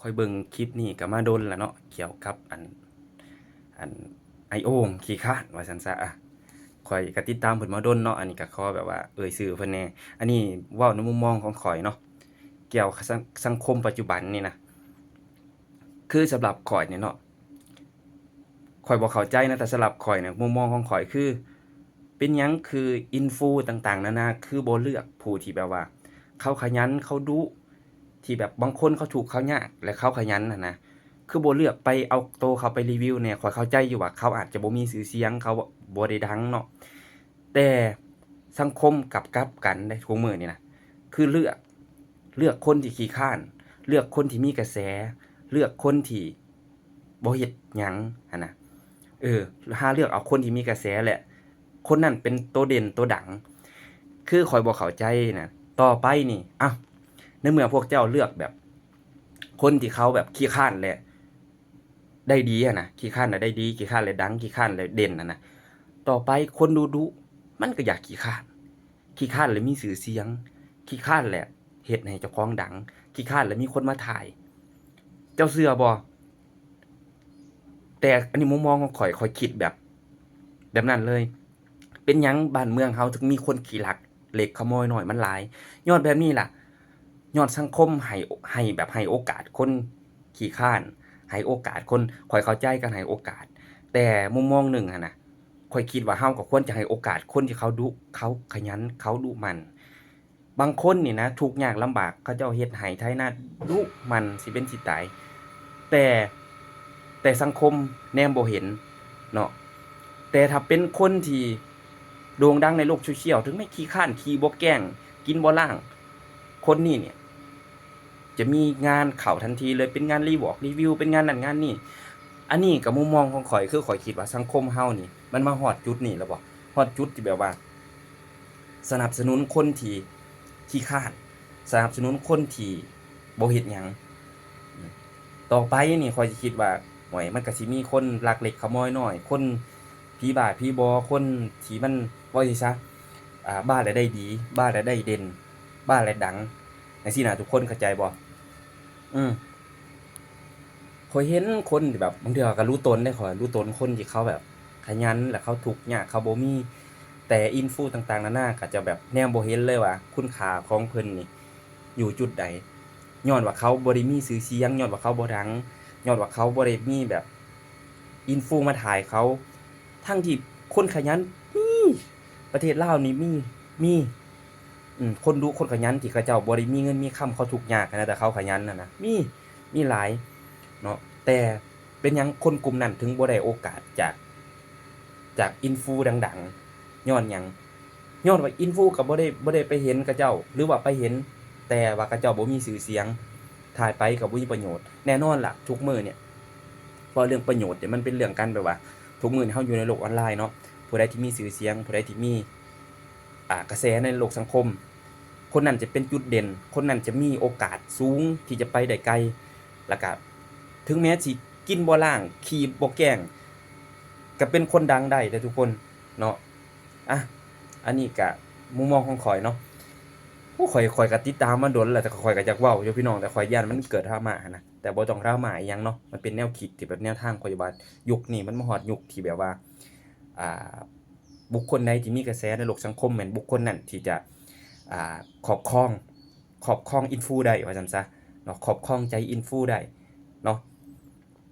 ຂ້ອຍເບິ່ງຄລິບນີ້ກໍມາດົນລະເນາະ ກ່ຽວກັບອັນ ອັນ ອ້າຍໂອ່ງຂີ້ຄ້ານວ່າຊັ້ນຊະ. ອະ ຂ້ອຍກໍຕິດຕາມເພິ່ນມາດົນເນາະ ອັນນີ້ກໍຂໍແບບວ່າເອີ່ຍຊື່ເພິ່ນແດ່. ອັນນີ້ເວົ້າໃນມຸມມອງຂອງຂ້ອຍເນາະ ກ່ຽວກັບສັງ ສັງຄົມປັດຈຸບັນນີ້ນະ ຄືສຳລັບຂ້ອຍນີ້ເນາະ ຂ້ອຍບໍ່ເຂົ້າໃຈນະ ແຕ່ສຳລັບຂ້ອຍນະ ມຸມມອງຂອງຂ້ອຍຄື ເປັນຫຍັງຄືອິນຟູຕ່າງໆນານາ ຄືບໍ່ເລືອກຜູ້ທີ່ແບບວ່າເຂົາຂະຫຍັນ ເຂົາດຸ ທີ່ແບບບາງຄົນເຂົາທຸກເຂົາຍາກ ແລະ ເຂົາຂະຫຍັນຫັ້ນນະ ຄືບໍ່ເລືອກໄປເອົາໂຕເຂົາໄປຣີວິວແດ່? ຂ້ອຍເຂົ້າໃຈຢູ່ວ່າເຂົາອາດຈະບໍ່ມີຊື່ສຽງ ເຂົາບໍ່ໄດ້ດັງເນາະ ແຕ່ສັງຄົມກັບກັບກັນເດ້ ທຸກມື້ນີ້ນະ ຄືເລືອກ ເລືອກຄົນທີ່ຂີ້ຄ້ານ ເລືອກຄົນທີ່ມີກະແສ ເລືອກຄົນທີ່ບໍ່ເຮັດຫຍັງຫັ້ນນະ. ເອີ ຫາເລືອກເອົາຄົນທີ່ມີກະແສ ແລະ ຄົນນັ້ນເປັນໂຕເດັ່ນໂຕດັງ. ຄືຂ້ອຍບໍ່ເຂົ້າໃຈນະ ຕໍ່ໄປນີ້ ເອົ້າ ໃນເມື່ອພວກເຈົ້າເລືອກແບບຄົນທີ່ເຂົາແບບຂີ້ຄ້ານ ແລະ ໄດ້ດີຫັ້ນນະ ຂີ້ຄ້ານແລ້ວໄດ້ດີ ຂີ້ຄ້ານແລ້ວດັງ ຂີ້ຄ້ານແລ້ວເດັ່ນຫັ້ນນະ ຕໍ່ໄປຄົນດຸໆ ມັນກໍຢາກຂີ້ຄ້ານ ຂີ້ຄ້ານແລ້ວມີຊື່ສຽງ ຂີ້ຄ້ານແລ້ວເຮັດໃຫ້ເຈົ້າຂອງດັງ ຂີ້ຄ້ານແລ້ວມີຄົນມາຖ່າຍ. ເຈົ້າເຊື່ອບໍ່? ແຕ່ອັນນີ້ມຸມມອງຂອງຂ້ອຍ ຂ້ອຍຄິດແບບ ແບບນັ້ນເລີຍ. ເປັນຫຍັງບ້ານເມືອງເຮົາເຖິງມີຄົນຂີ້ລັກ ເລັກຂະໂມຍນ້ອຍມັນຫຼາຍ? ຍ້ອນແບບນີ້ລະ ຍ້ອນສັງຄົມໃຫ້ ໃຫ້ແບບໃຫ້ໂອກາດຄົນຂີ້ຄ້ານ ໃຫ້ໂອກາດຄົນ ຂ້ອຍເຂົ້າໃຈການໃຫ້ໂອກາດ ແຕ່ມຸມມອງໜຶ່ງຫັ້ນນະ ຂ້ອຍຄິດວ່າເຮົາກໍຄວນຈະໃຫ້ໂອກາດຄົນທີ່ເຂົາດຸ ເຂົາຂະຫຍັນ ເຂົາດຸໝັ່ນ. ບາງຄົນນີ້ນະ ທຸກຍາກລຳບາກ ເຂົາເຈົ້າເຮັດໄຮ່ໄຖນາດຸໝັ່ນຊິເປັນຊິຕາຍ ແຕ່ ແຕ່ສັງຄົມແນມບໍ່ເຫັນເນາະ. ແຕ່ຖ້າເປັນຄົນທີ່ໂດ່ງດັງໃນໂລກໂຊຊຽວ ເຖິງແມ່ນຂີ້ຄ້ານ ຂີ້ບໍ່ແກ້ງ ກິນບໍ່ລ້າງ ຄົນນີ້ນີ້ຈະມີງານເຂົ້າທັນທີເລີຍ ເປັນງານຣີວອກຣີວິວ ເປັນງານນັ້ນງານນີ້. ອັນນີ້ກໍມຸມມອງຂອງຂ້ອຍ ຄືຂ້ອຍຄິດວ່າສັງຄົມເຮົານີ້ ມັນມາຮອດຈຸດນີ້ແລ້ວບໍ່? ຮອດຈຸດທີ່ແບບວ່າ ສະໜັບສະໜູນຄົນທີ່ຂີ້ຄ້ານ ສະໜັບສະໜູນຄົນທີ່ບໍ່ເຮັດຫຍັງ. ຕໍ່ໄປນີ້ຂ້ອຍຊິຄິດວ່າ ໂອ້ຍ ມັນກໍຊິມີຄົນລັກເລັກຂະໂມຍນ້ອຍ ຄົນຜີບ້າຜີບໍ ຄົນທີ່ມັນ ເວົ້າຈັ່ງຊີ້ຊະ ອ່າ ບ້າແລ້ວໄດ້ດີ ບ້າແລ້ວໄດ້ເດັ່ນ ບ້າແລ້ວດັງ ຈັ່ງຊີ້ນະ ທຸກຄົນເຂົ້າໃຈບໍ່? ອືມ ຂ້ອຍເຫັນຄົນທີ່ແບບ ບາງເທື່ອກໍຮູ້ຕົນເດ້ ຂ້ອຍຮູ້ຕົນຄົນທີ່ເຂົາແບບຂະຫຍັນ ແລ້ວເຂົາທຸກຍາກ ເຂົາບໍ່ມີ ແຕ່ອິນຟູຕ່າງໆນານາ ກໍຈະແບບແນມບໍ່ເຫັນເລີຍວ່າຄຸນຄ່າຂອງເພິ່ນນີ້ຢູ່ຈຸດໃດ ຍ້ອນວ່າເຂົາບໍ່ໄດ້ມີຊື່ສຽງ ຍ້ອນວ່າເຂົາບໍ່ດັງ ຍ້ອນວ່າເຂົາບໍ່ໄດ້ມີແບບອິນຟູມາຖ່າຍເຂົາ ທັງທີ່ຄົນຂະຫຍັນມີ ປະເທດລາວນີ້ມີ ມີ ອືມ ຄົນດຸຄົນຂະຫຍັນທີ່ເຂົາເຈົ້າບໍ່ໄດ້ມີເງິນມີຄຳ ເຂົາທຸກຍາກຫັ້ນນະ ແຕ່ເຂົາຂະຫຍັນຫັ້ນນະ ມີ ມີຫຼາຍເນາະ. ແຕ່ເປັນຫຍັງຄົນກຸ່ມນັ້ນເຖິງບໍ່ໄດ້ໂອກາດຈາກ ຈາກອິນຟູດັງໆ? ຍ້ອນຫຍັງ? ຍ້ອນວ່າອິນຟູກໍບໍ່ໄດ້ ບໍ່ໄດ້ໄປເຫັນເຂົາເຈົ້າ ຫຼືວ່າໄປເຫັນ ແຕ່ວ່າເຂົາເຈົ້າບໍ່ມີຊື່ສຽງ ຖ່າຍໄປກໍບໍ່ມີປະໂຫຍດ. ແນ່ນອນລະ ທຸກມື້ນີ້ ເວົ້າເລື່ອງປະໂຫຍດນີ້ ມັນເປັນເລື່ອງການແບບວ່າ ທຸກມື້ນີ້ເຮົາຢູ່ໃນໂລກອອນລາຍເນາະ ຜູ້ໃດທີ່ມີຊື່ສຽງ ຜູ້ໃດທີ່ມີ ອ່າ ກະແສໃນໂລກສັງຄົມ ຄົນນັ້ນຈະເປັນຈຸດເດັ່ນ ຄົນນັ້ນຈະມີໂອກາດສູງທີ່ຈະໄປໄດ້ໄກ ແລ້ວກະເຖິງແມ້ຊິກິນບໍ່ລ້າງ ຂີ້ບໍ່ແກ້ງ ກະເປັນຄົນດັງໄດ້ເດີທຸກຄົນເນາະ. ອ່ະ ອັນນີ້ກະມຸມມອງຂອງຂ້ອຍເນາະ. ໂອ້ ຂ້ອຍ ຂ້ອຍກະຕິດຕາມມາດົນແລ້ວ ແຕ່ຂ້ອຍກະຢາກເວົ້າຢູ່ພີ່ນ້ອງ ແຕ່ຂ້ອຍຢ້ານມັນເກີດດຣາມາຫັ້ນນະ ແຕ່ບໍ່ຕ້ອງດຣາມາອີ່ຫຍັງເນາະ ມັນເປັນແນວຄິດທີ່ແບບແນວທາງ ຂ້ອຍວ່າຍຸກນີ້ມັນມາຮອດຍຸກທີ່ແບບວ່າ ອ່າ ບຸກຄົນໃດທີ່ມີກະແສໃນໂລກສັງຄົມ ແມ່ນບຸກຄົນນັ້ນທີ່ຈະ ອ່າ ຄອບຄອງ ຄອບຄອງອິນຟູໄດ້ວ່າຊັ້ນຊະເນາະ ຄອບຄອງໃຈອິນຟູໄດ້ເນາະ.